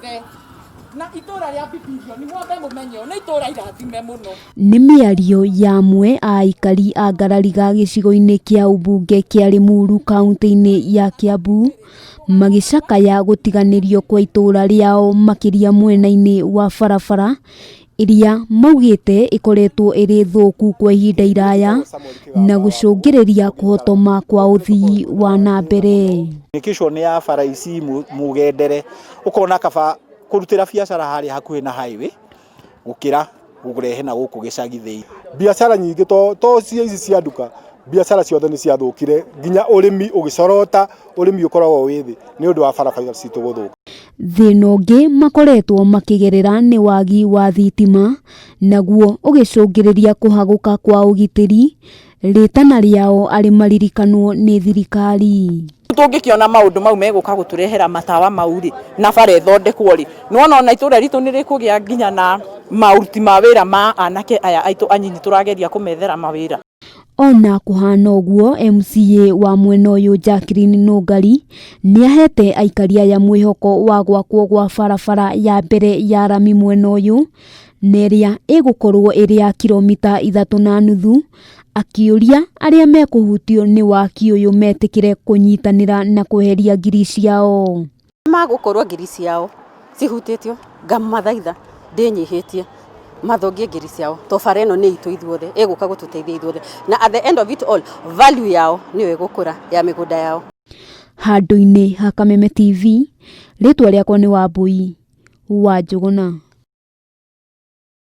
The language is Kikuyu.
Othe na itũra rĩa Bibilioni mwambe mũmenye ũũ, nĩ itũra irathime mũno. Nĩ mĩario ya amwe a aikari a Ngarariga gĩcigo-inĩ kĩa ũmbunge kĩa Limuru kauntĩ-inĩ ya Kiambu magĩcakaya gũtiganĩrio kwa itũra rĩao makĩria mwena-inĩ wa barabara ĩrĩa maugĩte ĩkoretwo ĩrĩ thũku kwa ihinda iraya na gũcũngĩrĩria kũhotoma kwa ũthii wa na mbere. Communication ya bara ici mũgendere ũkona kaba kũrutĩra biacara harĩa hakuhĩ na highway gũkĩra kũrehe na gũkũ gĩcagi thĩinĩ. Biacara nyingĩ to to cia ici cia nduka, biacara ciothe nĩ ciathũkire nginya ũrĩmi ũgĩcorota, ũrĩmi ũkoragwo wĩ thĩ nĩ ũndũ wa barabara citũ gũthũka. Thĩna ũngĩ makoretwo makĩgerera nĩ wagi wa thitima, naguo ũgĩcũngĩrĩria kũhagũka kwa ũgitĩri, rĩtana rĩao arĩ maririkanwo nĩ thirikari. Tũngĩkĩona maũndũ mau megũka gũtũrehera matawa mau rĩ, na bara ĩthondekwo rĩ, nĩwona ona itũra ritũ nĩ rĩkũgĩa nginya na maũruti ma wĩra ma anake aya aitũ anyinyi tũrageria kũmethera mawĩra. Ona kũhana ũguo, MCA wa mwena ũyũ Jacqueline Nũngari nĩahete aikari aya mwĩhoko wa gwakwo gwa barabara ya mbere ya rami mwena ũyũ na ĩrĩa ĩgũkorwo ĩrĩ ya kiromita ithatũ na nuthu, akĩũria arĩa mekũhutio nĩ waki ũyũ metĩkĩre kũnyitanĩra na kweheria ngiri ciao. Magũkorwo ngiri ciao cihutĩtio, ngamathaitha ndĩnyihĩtie mathongie ngiri ciao to bara ĩno nĩ itũ ithuothe, ĩgũka gũtũteithia ithuothe na at the end of it all value yao nĩyo ĩgũkũra ya mĩgũnda yao. Handũ-inĩ ha Kameme TV, rĩtwa rĩakwa nĩ Wambui wa Njũgũna.